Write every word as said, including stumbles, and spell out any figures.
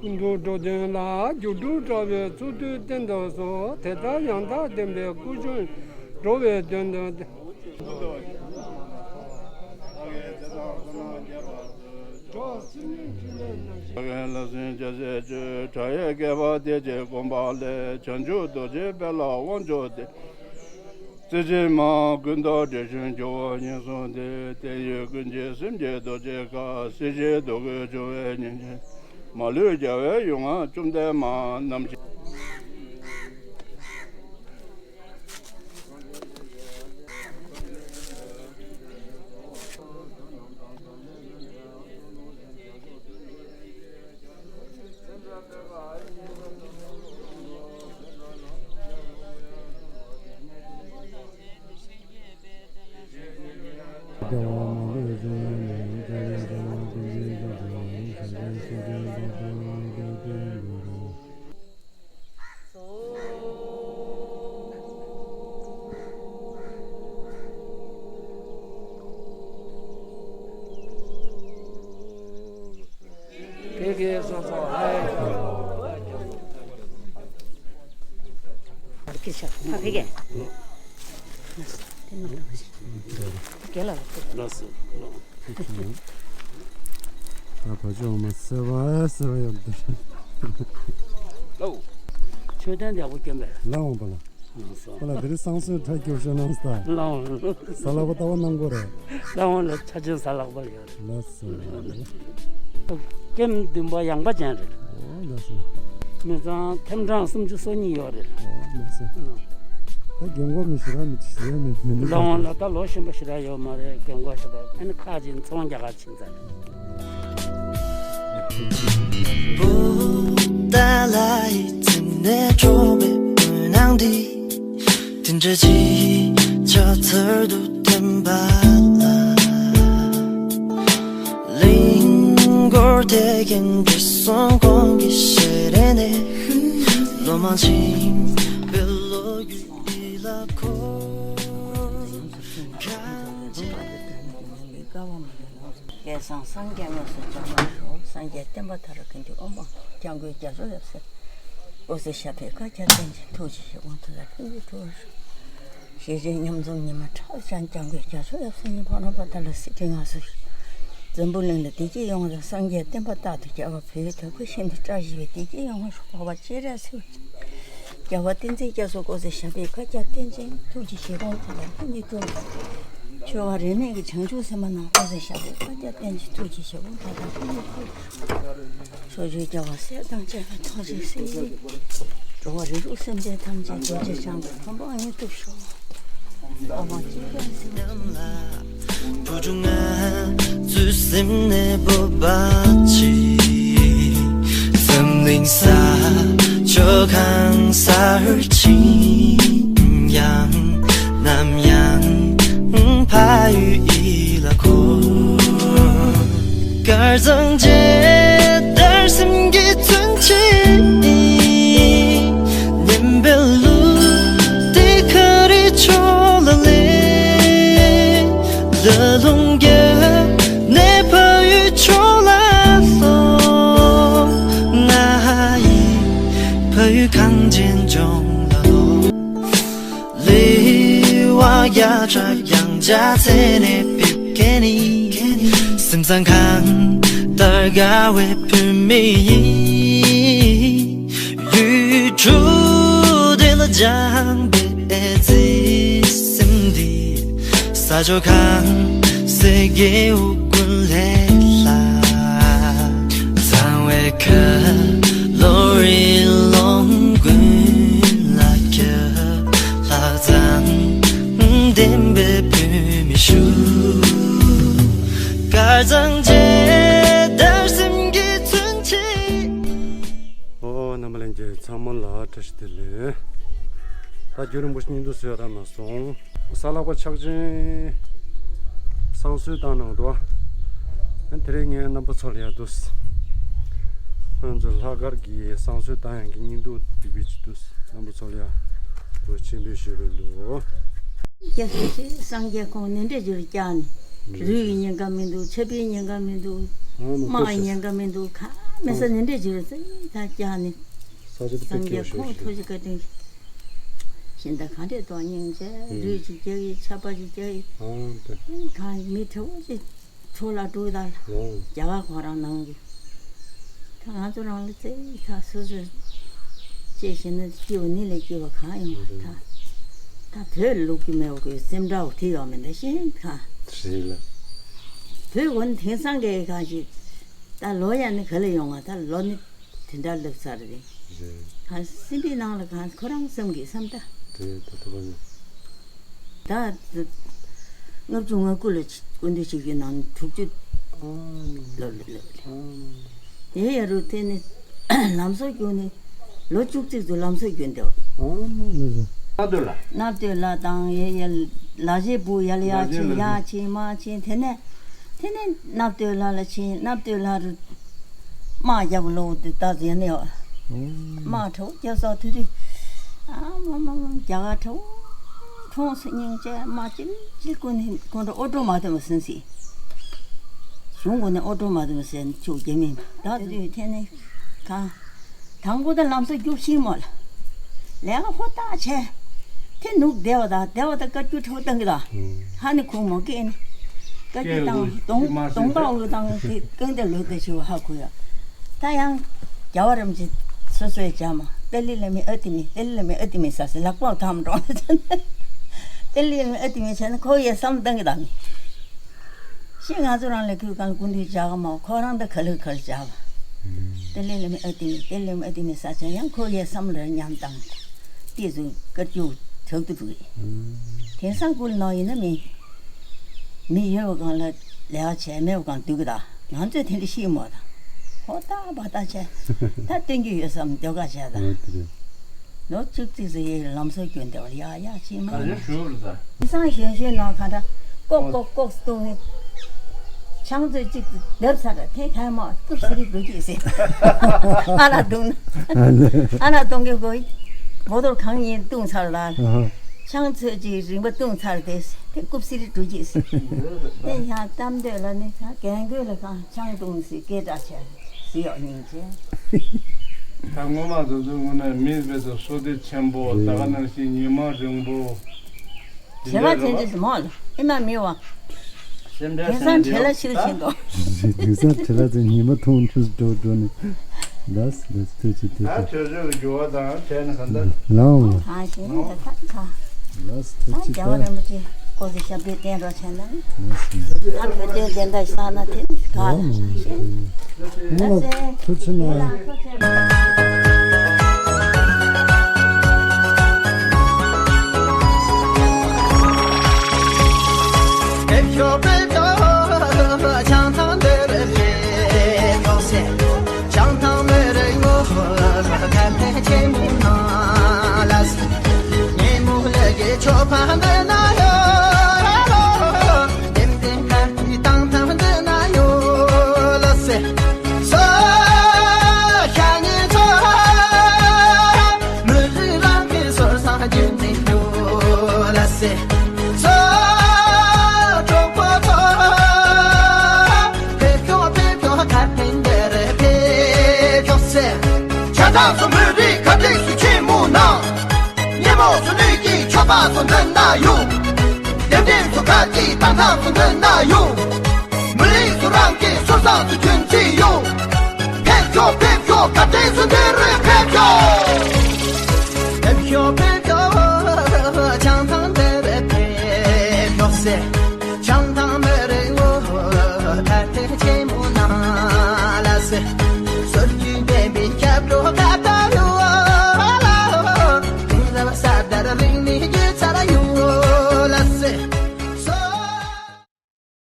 ཀུན་ཏུ་འགྲོ་དོན་ལ་རྒྱུ་དྲུག་འདྲ་བའི་ཚུལ་དུ་བསྟན་ཏོ་སོ། དེ་ལྟར་ཡང་དག་ལྡན་པའི་སྐུ་གཞུང་འགྲོ་བའི་དོན་དུ། ལ་སོན་རྒྱ་ཆེ་ཆོས་དྲ་ཡའི་བསྐལ་པ་དེ་ཅིག་བསྒོམ་པ་ལས་བྱང་ཆུབ་རྡོ་རྗེ་དཔལ་ལ་དབང་ཕྱུག་སྟེ། རྩེ་གཅིག་མ་ཀུན་ཏུ་དྲི་ཞིམ་སྦྱོར་བ་ཉེར་གསུམ་སྟེ། དེ་ཡི་ཀུན་གྱི་སེམས་ཀྱི་རྡོ་རྗེ་ཁ། སྲིད་ཞིའི་སྡུག་བསྔལ་འཇོམས་པའི་ཉིན་བྱེད། མ་ལུས་རྒྱལ་བའི་ཡུལ་ལྔ་བཅོམ་ལྡན་མ་རྣམས་ཀྱི། ཕ་གི་སོ་སོ་ཧའི་ཀྱང་། ཕ་གི་ཆ་ཕ་གི་གེ་ལ་ལ། ད་བ་ཅོག་མ་སེ་བ་སེ་བ་ཡོད་འདི། ལོ། མཆོད་རྟེན་ཡག་པོ་སྐྱོན་པས། ལ་འོང་པ་ལ། ཁོ་ལ་དེ་རིང་བསང་གསོལ་ཁྲ་སྐྱོར་ཤོར་གནང་སྟ། ལའོ། ས་ལ་བ་ལྟ་བ་གནང་དགོས་རེད། ལའོ་ལ་ཆ་ཆེན་ས་ལག་པ་ཡོད་རེད། ལགས་སོ། ཀེམ་བདུན་པ་ཡངས་པ་ཅན་རེད། ཨོ་ལགས་སོ། མི་ཚང་ཐེམ་གྲངས་སུམ་ཅུ་སོ་གཉིས་ཡོད་རེད། ཨོ་ལགས་སོ། ད་རྒན་གོག་མི་ཞེ་དྲག་མི་ཞེ་མི་མི་འདུག་ལའོ་ལ་ད་ལོ་གཞོན་པ་ཞེ་དྲག་ཡོད་མ་རེད། རྒན་གོག་ཞེ་དྲག་ཨ་ནི་ཁག་ཅིག་ཚོང་རྒྱག་ག་ཕྱིན་ཚར་རེད། བུ་ཏཱ་ལའི་རྩིབས་ནས་འཕྲོས་པའི་སྨོན་ལམ་འདི། དེ་འདྲ་ཅིག་ཕྱག་འཚལ་དུ་བསྟན་པ་ལ། གླིང་སྐོར་དེ་གིན་བགྲེས་སོང་གོང་གི་ཞལ་རས་ནས། ལོ་མང་ཕྱིན་པའི་ལོ་རྒྱུས་ལ་འཁོར། སྐལ་བཟང་སངས་རྒྱས་དངོས་སུ་བྱོན་པར་ཤོག་སངས་རྒྱས་བསྟན་པ་དར་ཁན་དེ་དབང་པོ་སྐྱབས་མགོན་རྒྱ་མཚོ་ཡབ་སྲས་སྐུ་ཚེ་ཞབས་པད་བསྐལ་བརྒྱར་བརྟན་ཅིང་ཐུགས་རྗེ་ཆེ་དབང་དུ་ལ་ཕན་ཡོན་འགྲུབ་པར་ཤོག་ཞེས་བྱས་ཉམས་རྩོམ་ཉི་མ་ཁྲ་ཅན་སྐྱབས་མགོན་རྒྱ་མཚོ་ཡབ་སྲས་ཉིད་ཕ་རོལ་པོ་ད་ལ་སྲིད་ཁྲི་མངའ་གསོལ་ཞིང་། འཛམ་བུ་གླིང་ལ་བདེ་སྐྱིད་ཡོང་བ་དང་སངས་རྒྱས་བསྟན་པ་རྟག་ཏུ་རྒྱས་པ། བོད་ཡུལ་དར་ཁུལ་ཤིན་ཏུ་བཀྲ་ཤིས་པའི་བདེ་སྐྱིད་ཡོང་བར་ཤོག་འཕགས་པ་སྤྱན་རས་གཟིགས། རྒྱལ་བ་བསྟན་འཛིན་རྒྱ་མཚོ་སྐུ་ཚེ་ཞབས་པད་བསྐལ་བརྒྱར་བརྟན་ཅིང་ཐུགས་ཀྱི་བཞེད་དགོངས་མཐའ་དག་ཀུན་གྱི་སྐྱོང་། ཆོས་དབང་རིས་མེད་ཀྱི་བྱང་ཆུབ་སེམས་དཔའ་རྣམས་སྐུ་ཚེ་ཞབས་པད་བསྐལ་བརྒྱར་བརྟན་ཅིང་ཐུགས་ཀྱི་བཞེད་དགོངས་མཐའ་དག་ཀུན་གྱི་སྐྱོང་། ཕྱོགས་བཅུའི་རྒྱལ་བ་སྲས་དང་བཅས་པ་ཐམས་ཅད་གཟིགས། འགྲོ་བ་རིགས་དྲུག་སེམས་ཅན་ཐམས་ཅད་རྡོ་རྗེ་འཆང་གི་ཕན་པ་ཡོངས་སུ་ཤོག་བུ་ཕྲུག་ང་ཚོའི་སེམས་ནས་བོད་པ་ཅིག་འཛམ་གླིང་ས་ཕྱོགས་གང་སར་ཕྱིན་ཡང་ནམ་ཡང་ཕ་ཡུལ་ཡིད་ལ་འཁོར། དཀར་གཙང་རྒྱལ་དར་སེམས་ཀྱི་མཚོན་བྱེད་ཡིན། སྙན་པའི་གླུ་དེ་ཁ་རི་ཕྱོགས་ལ་སླེབས། ལ་ལུང་བརྒྱུད་ནས་ཕ་ཡུལ་ཕྱོགས་ལ་ལྷོངས། ང་ཡི་ཕ་ཡུལ་གངས་ཅན་ལྗོངས་ལ་ལྷོངས། ལེ་དབར་བརྒྱ་ཕྲག་ཡང་བརྒྱ་ཚེ་ནས་ཕེབས་མཁན་ནི། སེམས་བཟང་གངས་ལྟར་དགའ་བའི་བུད་མེད་ཡིན། ཡུལ་གྲུ་དེ་ལ་སྦྱངས་པའི་བརྩེ་སེམས་འདི། ས་ཕྱོགས་གང་སའི་རྒྱལ་པོ་ཀུན་ལས་ལྷག་གཙང་བའི་ཁ་ལོ་རི་ལུང་ཀུན་ལ་ཁྱབ། ལྷག་བསམ་ལྡན་པའི་བུད་མེད་ཞིག་དཀར་གཙང་རྒྱལ་དར་སེམས་ཀྱི་མཚོན་བྱེད། ཨོ་རྣམ་པ་ལྷན་རྒྱས་ཚང་མ་ལ་བཀྲ་ཤིས་བདེ་ལེགས། ད་རྒྱུན་རིང་པོ་ཞིག་བརྙན་ཐུང་བཟོས་རག་མ་སོང་། གཟའ་ལྷག་པ་ཕྱག་ཆེན་བསང་གསོལ་བཏང་གནང་འདུག་ཨ་དེ་རིང་ངས་རྣམ་པ་ཚོ་ལ་ཡར་འདུག་ང་ཚོ་ལྷག་དཀར་གྱི་བསང་གསོལ་བཏང་ཡག་གི་བརྙན་ཐུང་འདི་བེད་སྤྱོད་དུ་རྣམ་པ་ཚོ་ལ་ཡང་གོ་སྐབས་ཆེན་པོ་ཞིག་རེད་འདུག་རྒྱ་སོ་ཆེ་སངས་རྒྱས་ཁོང་ནི་འདྲ་བྱས་བསྐྱལ་ནས། རུས་ཀྱི་ཉེན་ཁ་མི་འདུག་ཆབ་དཔལ་ཉེན་ཁ་མི་འདུག་དམག་གི་ཉེན་ཁ་མི་འདུག་གང་མེད་ས་ནི་འདྲ་བྱས་ད་བསྐྱལ་ནས། ས་ཆ་དེ་དཔེ་སངས་རྒྱས་སྐྱིད་པོ་ཁོང་ཞེ་ཐུགས་རྗེ་བཀའ་དྲིན་གཞན་དག་གང་འདྲས་གཏོང་སྙིང་རྗེ། རུས་ཅིག་རྒྱག་གི་ཆབ་པ་ཅིག་རྒྱག་གི་གང་མི་ཁྲེལ་བོ་ཅིག་འཕྲོ་བརླག་འགྲོ་གི་ད་ལ། རྒྱ་གར་ཁོ་རང་ནང་གི་ད་ང་ཚོ་རང་ལ་བརྩེ་ད་སོ་སོ་བཅས་བྱས་ན་སྐྱིད་པོ་ནི་ལས་སྐྱིད་པོ་གང་ཡོང་བ་ད། ད་བོད་ལུག་གི་མེད་པ་གི་སེམས་འདྲ་བོ་དེ་ཡོང་མི་འདུག་ཤེས་ད། རེད་ལ། བོད་འོན་དེང་སང་གི་གང་ཞིག་ད་ལོ་ཡང་ནི་ག་ལ་ཡོང་ང་ད་ལོ་ནི། དེ་འདྲ་ལབ་ཚར་རེད། རེད། གང་སེམས་པའི་ནང་ལ་གང་ཁོ་རང་བསམ་གི་བསམ་ད། རེད་ད་ཐུབ་པ་ནི། ད་ལྔ་བཅུ་ང་དགུ་ལ་སྐུ་མདུན་ཆིབས་བསྒྱུར་གནང་དྲུག་ཅུ་ཨ་ནི། ལབ་ལབ་ལབ་ལབ། ཨ་ནི། དེ་ཡ་རུ་དེ་ནི་ལམ་སང་བསྒྱུར་ནི་ལོ་བཅུ་གཅིག་ཏུ་ལམ་སང་བསྒྱུར་འདེབས། ཨ་ནི་ལ་ལ། ན་དོ་ལ། ན་དོ་ལ་དང་ཡ་ཡ་ལ་ཞེ་བུ་ཡ་ལ་ཡ་ཆེ་ཡ་ཆེ་མ་ཆེ་དེ་ནས། དེ་ནས་ནབ་སྟོད་ལྷ་ལ་ཕྱིན། ནབ་སྟོད་ལྷ་རུ་དམག་རྒྱབ་ལོག་དེ་ད་ཟེར་ནས་དམག་གྲོགས་རྒྱབ་ས་དུས་དུས་ཨ་མ་མ་མ་རྒྱ་གར་གྲོགས་གྲོངས་སུ་སྙིང་རྗེ། དམག་ཅིལ་ཅིལ་ཀུན་ནས་ཀུན་འགྲོ་ཨོ་ཀྲོ་མ་དེ་མ་ཟིན་སྲིད། གཞུང་ཀུན་ནས་ཨོ་ཀྲོ་མ་དེ་མ་ཟིན་ཆུ་རྒྱ་མིན་ད་དུས་དུས་དེ་ནས་གང་། དང་པོ་ད་ལམ་སང་རྒྱུགས་ཤིང་མོ་ལ། ལས་ཀ་ཧོ་ཐག་བྱས། དེ་ནུབ་བདེ་བ་དང་བདེ་བ་དང་བཀའ་བཀྱོན་ཁྲོ་བཏང་གི་དང་། ཧ་ནི་ཁུང་མོ་སྐད་ནི། བཀའ་བཀྱོན་བཏང་གདོང་གདོང་པ་འུ་དང་དེ་རྐང་དེ་ལོས་དེ་ཞུ་ཧ་གོ་ཡ། ད་ཡང་རྒྱལ་བ་རིན་པོ་ཆེ་སོ་སོའི་བྱ་མ་ཏི་ལི་ལི་མི་ཨ་ཏི་མི་ཏི་ལི་ལི་མི་ཨ་ཏི་མི་ཟ་སི་ལག་པ་ཐམ་འགྲོ། ཏི་ལི་ལི་མི་ཨ་ཏི་མི་བྱས་ན་ཁོ་ཡི་བསམ་བཏང་གི་དང་། ཤེས་ང་ཚོ་རང་ལས་ཁུལ་གང་ལ་སྐུ་མདུན་བྱ་ག་མ་ཁོ་རང་ད་ག་ལེ་ག་ལེ་བྱ་བ། དེ་ལས་ལས་མི་ཨ་ཏི་མི་དེ་ལས་མི་ཨ་ཏི་མི་ས་ཆ་ཡང་ཁོ་ཡའི་བསམ་ལ་ཉམས་དང་། ཏི་ཚུ་དཀར་རྒྱུ་དྲག་ཏུ་འགྲོ་གི། དེང་སང་སྐུ་ལ་ནང་ཡིན་ན་མི། མི་ཡོད་པ་གང་ལ་ལས་ཀ་བྱས་མེད་པ་གང་སྡུག་གི་ད་ང་ཚོས་དེ་འདྲ་ཤེས་མོ་ད། ཧོ་ད་བ་ད་བྱས། ད་སྟོན་རྒྱུ་ཡོད་བསམ་སྡོད་ག་བྱས་ད། ལོ་བཅུ་གཅིག་ཙམ་ཡས་ལམ་སང་སྐྱོན་བདེ་བར་ཡག་ཡག་ཅིག་མ་ད་ཡིན་ཞུ་རུ་ད། མི་སང་གཞོན་གཞོན་ནང་ག་འདྲ་ལྐོག་ལྐོག་ལྐོག་སྟོང་ངེ་ཆང་ཚོད་གཅིག་ཏུ་བརྡབ་ཚར་དེ་ཐལ་མ་རྐུབ་སི་རི་འགྲོ་གྱིས་ཟེར། ཨ་ལ་བཏུང་ན་ཨ་ལ་བཏུང་གི་གོ་ཡི་བོ་དོར་གང་ཡིན་བཏུང་ཚར་ལ་ཆང་ཚོད་གཅིག་རིང་པ་བཏུང་ཚར་དེ་དེ་རྐུབ་སི་རི་འགྲོ་གྱིས་ཟེར། དེ་ཡང་གཏམ་འདོད་ལ་ནི་ད་རྒན་རྒོན་ལ་གང་ཆང་བཏུང་ཟེར་སྐད་གྲགས་ཆེ། ཟི་ཡོག་སྙིང་རྗེ། ད་སྔོན་མ་དེ་ཚོའི་སྔོན་ནས་མི་དཔེ་ཚོ་བསོད་བདེ་ཆེན་པོ་ད་ག་ནང་བཞིན་ཉི་མ་རིང་པོ། བྱེད་པ་དེ་འདྲ་མོ་ལ་ཨི་མ་མི་བ། སེམས་ཁྲལ་དེང་སང་བྲེལ་ལ་ཤིག་ཕྱིན་ཏོ། དེང་སང་བྲེལ་ལ་ཚོ་ཉི་མ་ཐུང་ཐུང་འགྲོ་འགྲོ་ནས། ལགས་ལགས་ཐུགས་རྗེ་ཐུགས་རྗེ། ད་ཆོས་ཕྱོགས་ཀྱི་འགྱུར་བ་དང་བྲལ་ནས་ག་འདྲ། ལའོ། ཨ་ཞེ་ད་ད་ད། ལགས་ད་ཐུགས་རྗེ་རྒྱལ་བ་ཆེ། རིན་པོ་ཆེ་སྐུ་ཚེ་ཞབས་པད་བརྟན་རོགས་བྱས་ན། ད་བོད་དོན་བདེན་མཐའ་བསམ་ན་དེ་ནི་ག་ལ་ཤེས། ང་ལ་ཐུགས་རྗེ་གནང་། ཆ་ཚང་སུ་མི་རིགས་ཁ་བྲལ་སུ་ཆེན་མོ་ན། ཉེ་མོ་སུ་ནུས་ཀྱི་ཆོས་པ་སུ་འདོན་ན་ཡོང་། རྒྱབ་རྟེན་སུ་ག་གི་དང་ཐང་སུ་འདོན་ན་ཡོང་། མི་རིགས་སུ་རང་གི་སུ་ས་སུ་ཁྱོད་ཚེ་ཡོང་། ཕེབས་ཤོག་ཕེབས་ཤོག་ཁ་བྲལ་སུ་འདོན་རེ་ཕེབས་ཤོག་ཕེབས་ཤོག་ཕེབས་ཤོག་བྱང་ཐང་འདིར་ཕེབས་ཤོག་ཟེར། བྱང་ཐང་མི་རིགས་འོ་ད་ལྟའི་ཆེན་མོ་ན་ལ་ཟེར། སོར་གྱི་བདེན་པའི་སྐྱབས་འགྲོ་ད་